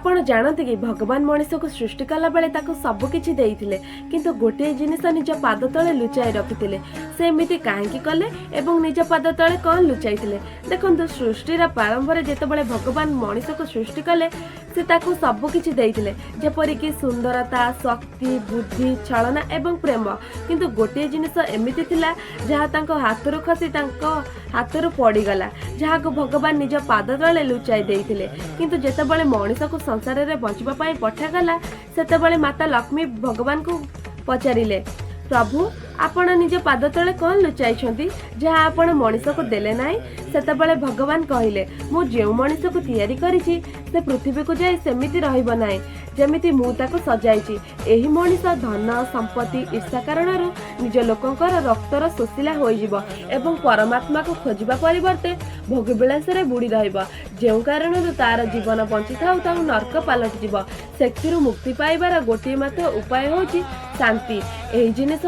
ଆପଣ ଜାଣନ୍ତି କି, ଭଗବାନ ମଣିଷକୁ ସୃଷ୍ଟି କଲାବେଳେ ତାକୁ ସବୁ କିଛି ଦେଇଥିଲେ, କିନ୍ତୁ ଗୋଟିଏ ଜିନିଷ ନିଜ ପାଦ ତଳେ ଲୁଚାଇ ରଖିଥିଲେ। ସେ ଏମିତି କାହିଁକି କଲେ ଏବଂ ନିଜ ପାଦ ତଳେ କ'ଣ ଲୁଚାଇଥିଲେ? ଦେଖନ୍ତୁ, ସୃଷ୍ଟିର ପ୍ରାରମ୍ଭରେ ଯେତେବେଳେ ଭଗବାନ ମଣିଷକୁ ସୃଷ୍ଟି କଲେ, ସେ ତାକୁ ସବୁ କିଛି ଦେଇଥିଲେ, ଯେପରିକି ସୁନ୍ଦରତା, ଶକ୍ତି, ବୁଦ୍ଧି, ଛଳନା ଏବଂ ପ୍ରେମ। କିନ୍ତୁ ଗୋଟିଏ ଜିନିଷ ଏମିତି ଥିଲା ଯାହା ତାଙ୍କ ହାତରୁ ଖସି ତାଙ୍କ ହାତରୁ ପଡ଼ିଗଲା, ଯାହାକୁ ଭଗବାନ ନିଜ ପାଦ ତଳେ ଲୁଚାଇ ଦେଇଥିଲେ। କିନ୍ତୁ ଯେତେବେଳେ ମଣିଷକୁ ସଂସାରରେ ବଞ୍ଚିବା ପାଇଁ ପଠାଗଲା, ସେତେବେଳେ ମାତା ଲକ୍ଷ୍ମୀ ଭଗବାନଙ୍କୁ ପଚାରିଲେ, "ପ୍ରଭୁ, ଆପଣ ନିଜ ପାଦ ତଳେ କ'ଣ ଲୁଚାଇଛନ୍ତି, ଯାହା ଆପଣ ମଣିଷକୁ ଦେଲେ ନାହିଁ?" ସେତେବେଳେ ଭଗବାନ କହିଲେ, "ମୁଁ ଯେଉଁ ମଣିଷକୁ ତିଆରି କରିଛି, ସେ ପୃଥିବୀକୁ ଯାଇ ସେମିତି ରହିବ ନାହିଁ ଯେମିତି ମୁଁ ତାକୁ ସଜାଇଛି। ଏହି ମଣିଷ ଧନ ସମ୍ପତ୍ତି ଈର୍ଷା କାରଣରୁ ନିଜ ଲୋକଙ୍କର ରକ୍ତର ଶୋଷିଲା ହୋଇଯିବ ଏବଂ ପରମାତ୍ମାକୁ ଖୋଜିବା ପରିବର୍ତ୍ତେ ଭୋଗବିଳାସରେ ବୁଡ଼ି ରହିବ, ଯେଉଁ କାରଣରୁ ତାର ଜୀବନ ବଞ୍ଚିଥାଉ ଥାଉ ନର୍କ ପାଲଟିଯିବ। ସେଥିରୁ ମୁକ୍ତି ପାଇବାର ଗୋଟିଏ ମାତ୍ର ଉପାୟ ହେଉଛି ଶାନ୍ତି। ଏହି ଜିନିଷ